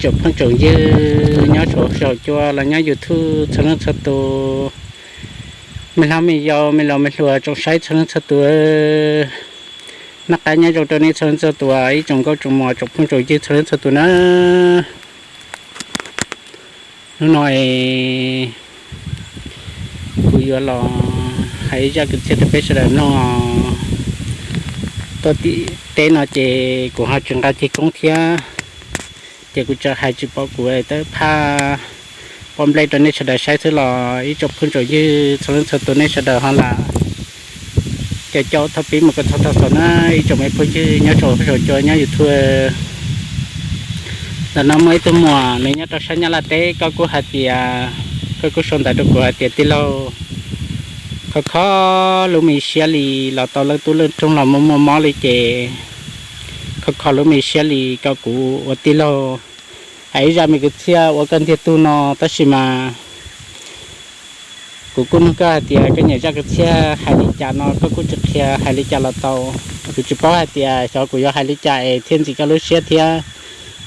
Tsoom phooj tsoom ywg nyob saum huab saum cua los nyob YouTube txhua leej txhua tus, me hlob me yau me laus me hluas tsoom saib txhua leej txhua tus, noj qab nyob zoo rau nej txhua leej txhua tus, ib tsoom nkauj tsoom muam tsoom phooj tsoom ywg txhua leej txhua tus na. Hnub no es kuv yuav los hais ib zaj kwv txhiaj rau peb sawv daws mloog os. Tuaj tim teb no ces kuv ho tsis nqa ceg koob thiab, ces kuv txawm hais tsis pom kuv tawb phaj pom nplej rau nej sawv daws saib xwb los ib tsoom phooj tsoom ywg txhua leej txhua tus nej sawv daws ho lam caum caum thaum pib mus kom txog thaum xaus na, ib tsoom me phooj ywg nyob saum huab saum cua nyob YouTube. Ntawm no muaj ib tug muam nws nyob rau sab Nyab Laj teb, koj kuj hais tias, koj kuj sau ntawv rau kuv hais tias tij laug, kho kho lub me siab li los tau leej tub leej roog los muaj muaj mob li ces kho kho lub me siab li kom kuv ua tij laug hais ib zaj me kwv txhiaj ua koj ntiag tug no, tab sis mas kuv kuj nug koj hais tias koj nyiam zaj kwv txhiaj hais li cas no koj kuj tsis qhia, hais li cas los tau. Kuv tsis paub hais tias xyov kuv yuav hais li cas es thiaj ntxim koj lub siab thiab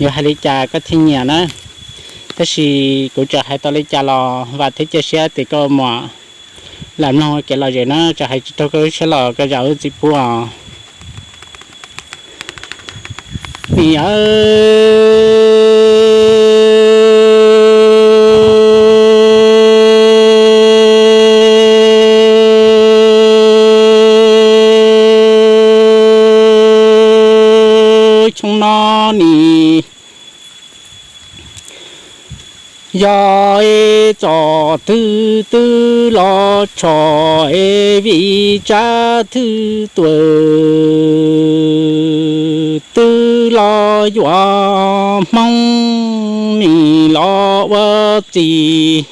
yuav hais li cas koj thiaj nyiam na. Tab sis kuv txawm hais tau li cas los vam thiab cia siab tias koj muam lam mloog kev lom zem na, txawm hais tsis raug koj lub siab los koj zam lub txim pub os. Nim xyoo no nim yog es txom twg twg los tshom es vim tsab twg tuam, twg los yuav Hmoob nim los ua txiv.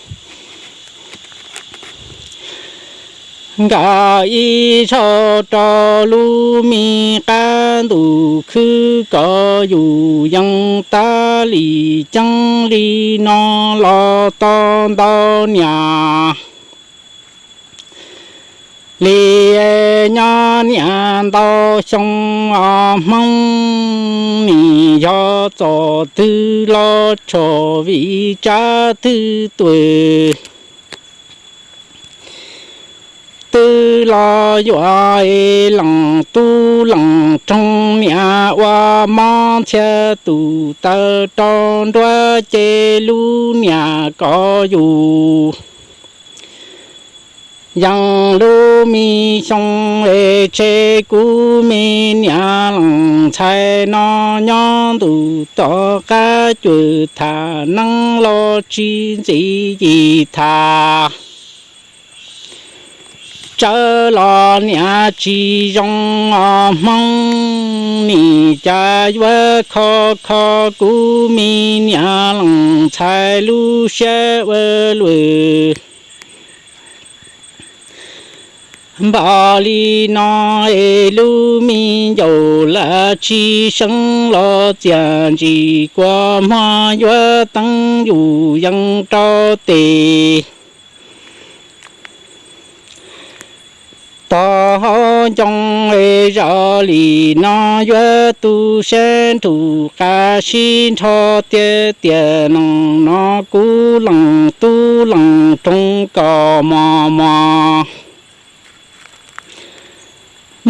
Nkag ib zaug rau lub me qab ntuj khwb kom yus yeej tab li ceeb li no los tau ntau niam li nyob niam ntau xyoo os. Hmoob nim yog txom twg los tshom vim tsab twg tuam, twg los yuav es lees tub lees roog niam ua mob ntxhiab tus taw rau nruab ces lub niam kom yus yeej lub me xyoo es tseg kuv me niam leej ntxhais no nyob ntuj tom qab cuam tham neeb los tsis ntxim yim tham. Tsawb los niam tsis zoo os. Hmoob nim cas yuav kho kho kuv me niam leej ntxhais lub siab ua luaj. Npaum li no es lub me ncaus lam tsis seev los txiaj ntsig kua muag yuav teeb yus yees rau tes. Tog hauv ncoo es zaum li no yuav tu siab nrug qab sib nrho tiag tiag. Neej no kuv leej tub leej roog kom mos mos,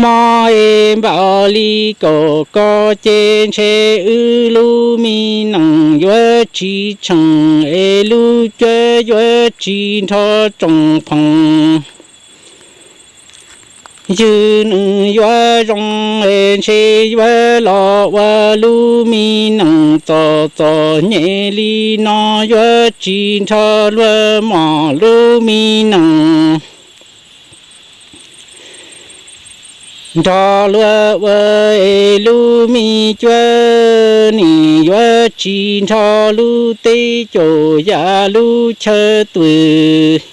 mob es npaum li kaum ko ces ntshe wb lub me neej yuav tsis tsheej es lub cuab yuav tsis nrho tsoom phooj ywg nws yuav zoo es ntshe yuav los ua lub me neej txom txom nyem li no yuav tsis nrog luag mos lub me neej. Nrog luag ua es lub me cuab nim yuav tsis nrog lub teb caug yam lub chaw twg.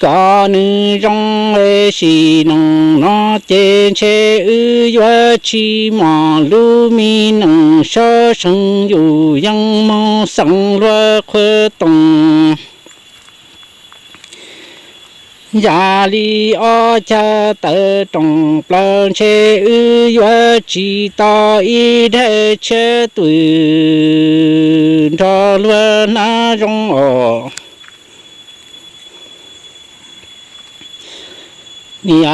Kom nws zoo es sim neej no ces ntshe wb yuav tsis mos lub me neej, sob seev yus yeej moog xeev luag qhuav toom. Yam li ob cag tawv roos plaws ntshe wb yuav tsis tau ib daim tshiab twm nrog luag hnab zoo os. Niam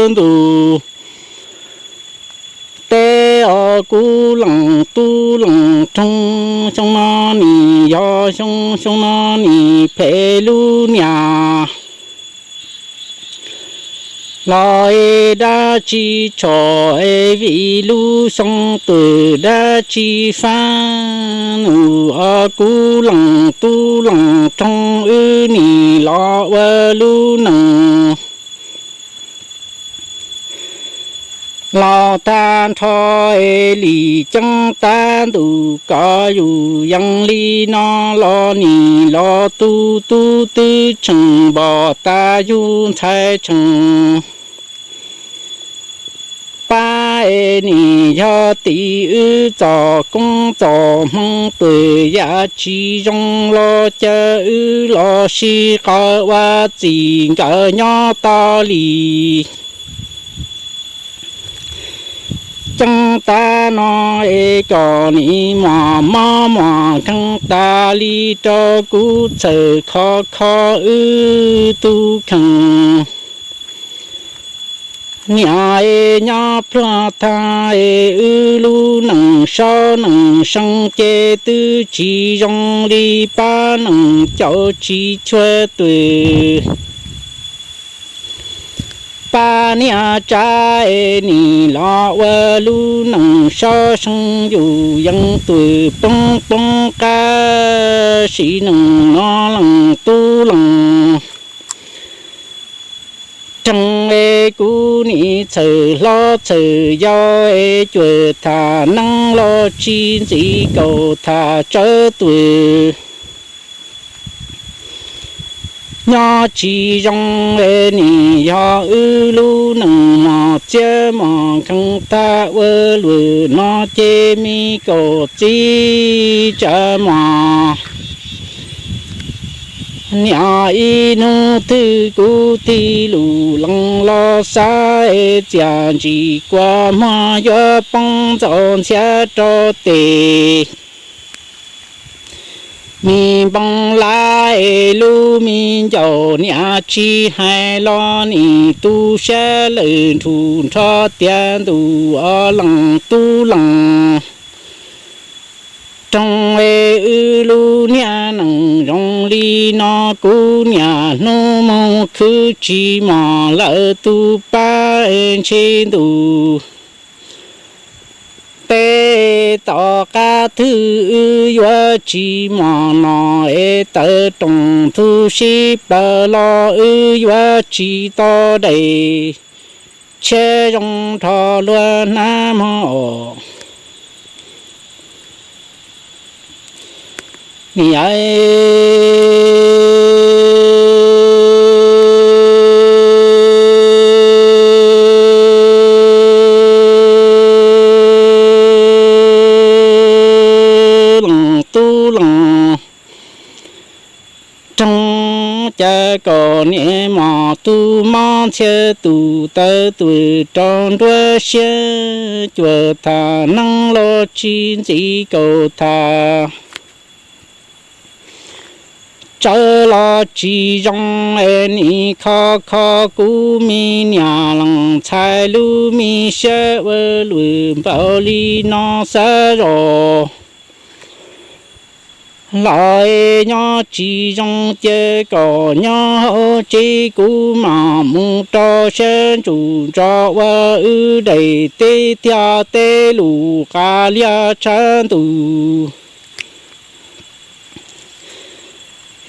ntuj, teb os kuv leej tub leej roog, xyoo no nim yog xyoo, xyoo no nim phem lub niag los es dab tsi tshom es vim lub xyoo twm dab tsi fab. Nus os kuv leej tub leej roog, wb nim los ua lub neej los tag nrho es lim ceeb tab ntus kom yus yees li no los nim los tu tub twb tseem npom tas yug ntxhais tseem pab es nim yog tim wb txom koob txom hmoov twm yam tsis zoo los caw wb los sib qawm ua txim nkawm nyob tau li ceeb tab no es kom nim mos mob mos kheej tas li rau kuv txhawm khov kho wb tub kheej. Niam es nyob pluag tag es wb lub neej saub neej seev ces twb tsis zoo li pab neej caum tsis cuag twm pab niam tsav es nim los ua lub neej saub seev yus yees twm poob poob qab sim neej no leej tub leej roog es kuv nim txhawm hlob txhawm yau es cuam tham neeb los tsis ntxiv kaum tham tsawv twm nyob tsis zoo es nim yog wb lub neej mos txiab mos kheej tag ua luam no ces me kaum txib tsa mos niam ib hnub twg kuv tig lus lees los xav es txias ntsim kua muag yuav poob ntxaus ntxhiab rau tes me npoo lab es lub me ncaus niam tsis hais los nim tu siab lawm nrhus nrho tiav ntus os leej tub leej roog es wb lub niag neej zoo li no kuv niam hnub mus khwv tsis mos lawm tus pab ntshe ntus peb tom qab twg wb yuav tsis mos no es tawv roos ntxhw sib plaws los wb yuav tsis tau daim tshiab zoo nrho luag hnab mog os. Niam leej tub leej roog, cas kom niam mos tu mob ntxhiab tus tawv twm rau nruab siab cuam tham neeb los tsis ntxiv kaum tham tsawv los tsis zoo es nim kho kho kuv me niam leej ntxhais lub me siab ua luam npaum li no xav zos los es nyob tsis zoo ces kom nyob hauv tsev kuv mam mus rau sab ntsum tso ua wb daim teb thiab tej lus qab liaj tshav ntuj.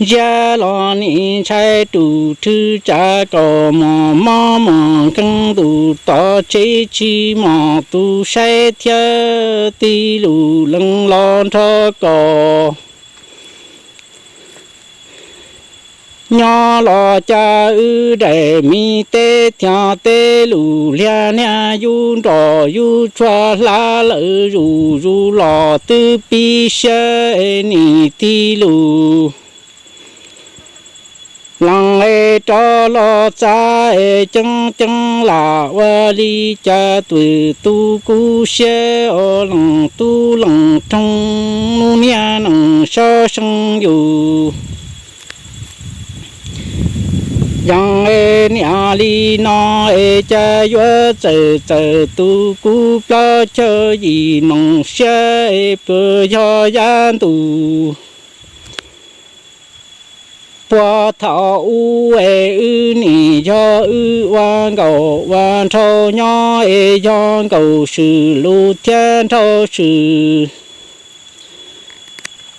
Ziab los nim ntshai rus rhwv tsav kom mos mob mos nkeeg ntus tod tsev tsis mos tus saib thiab tig lus lees los nrog kom Nyob los cas wb daim me teb thiab teb lus liab niag yub nroj yub tsuag hlab lawm zuj zus los twb pib siab es nim tig lus. Lees es rov los txav es ceeb ceeb lam ua li cas twm tu kuv siab os lees tub lees roog, lub niag nees sab seej yus. Yees es niam li no es cas yuav txawm txawm tu kuv plaub caug yim moos siab es puas yog yav ntuj. Puag thaum ub es wb nim yog wb ua nkauj ua nraug nyob es yog nkauj swm lus thiab nraug swm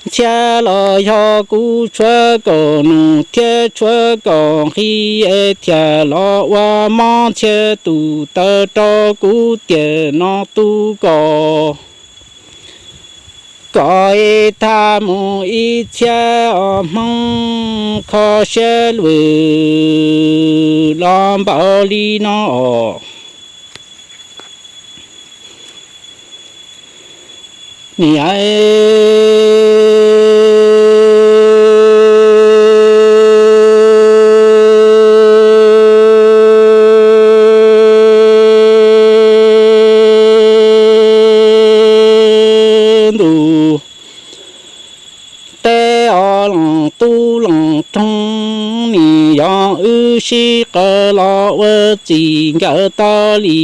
ntxhiab los yog kuv tshuav kom nus thiab tshuav kom nqi es thiaj los ua mob ntxhiab tus taw rau kuv tiam no tu kom kom es tag mus ib txhiab os Hmoob kho siab lawm los npaum li no os. Niam ntuj teb os lees tub lees roog, nim yog wb sib qawm los ua txij nkawm tau li.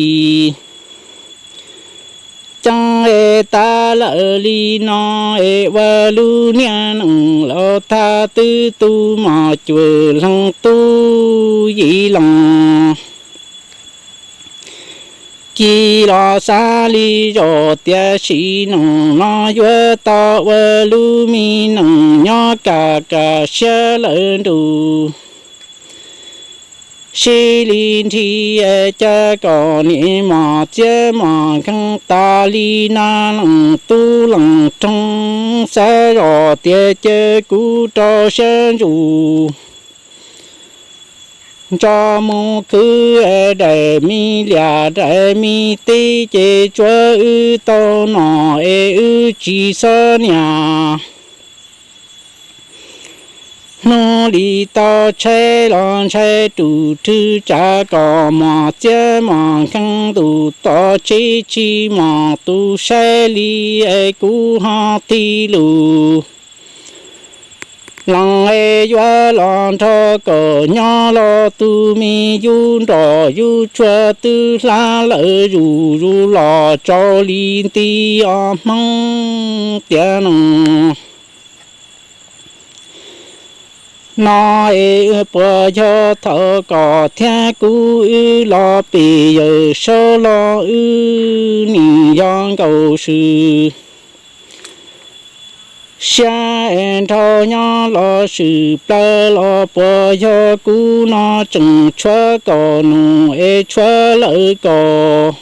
Ceeb es tab lawm li no es ua lub niag nees los tag twb tu mos cuam leeg tub yim lees. Kis los xav li zos tiam sis nees no yuav tau ua lub me nees nyob kam kam siab lawm ntuj. Sib li nthi cas kom niam mos txiab mos nkeeg tas li na lees tub lees roog, xav zos tias cia kuv rau siab ntsug ntso mus khwv daim me liaj daim me teb ces tsuav wb tau nom es wb tsis xob niam. Hnub li tau tshaib los ntshai tus rwg tsav kom mos txiab mos nkeeg ntuj tom tsev tsis mos tus saib li es kuv ho tig lus. Lees es yuav los nrog kom nyob los tus me yub nroj yub tsuag twb hlab lawm zuj zus los tsaus li nti os Hmoob tiam no. No es puas yog thaum koj thiab kuv wb los pem yawm saub los wb nim yog nkaus swm siab es nrog nyob los swm plaws los puas yog kuv no tseem tshuav kom nus es tshuav lawm kom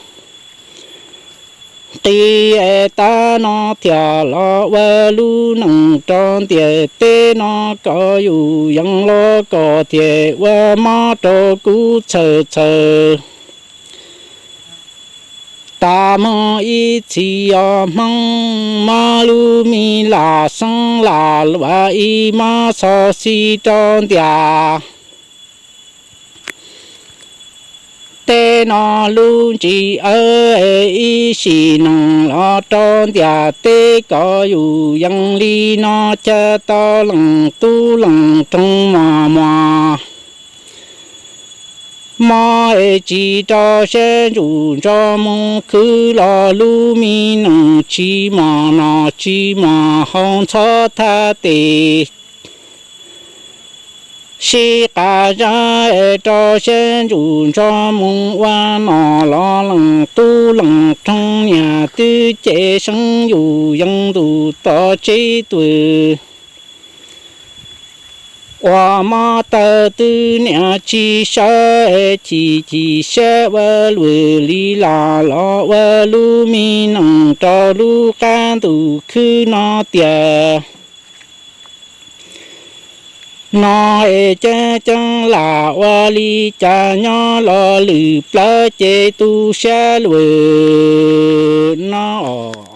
nqi es tab no thiaj los ua lub nees rau ntiaj teb no kom yus yees los kom thiaj ua mob rau kuv txhawj txhawj. Tas mus ib txhis os Hmoob, mob lub me lam xeeb lam luam ib mob xov xij rau ntiaj teb no lub ntsis awb es ib sim nees los rau ntiaj teb kom yus yees li no cas tau lees tub lees roog mos mos. Mob es tsis rau siab ntsug ntso mus khwv los lub me nees tsis mos noj tsis mos haus ntxhov thaj tes. Sib qas zab es rau siab ntsug ntso mus ua nom los lees tub lees roog niam twb cem seeb yus yees ntuj tom tsev twg. Ua mob tawg twb niam tsis sawv es chim chim siab ua luam li las los ua lub me nees rau lub qab ntuj khwb no tiag. No es ceeb ceeb lam ua li cas nyob los lwm plawv ces tu siab lawm no os.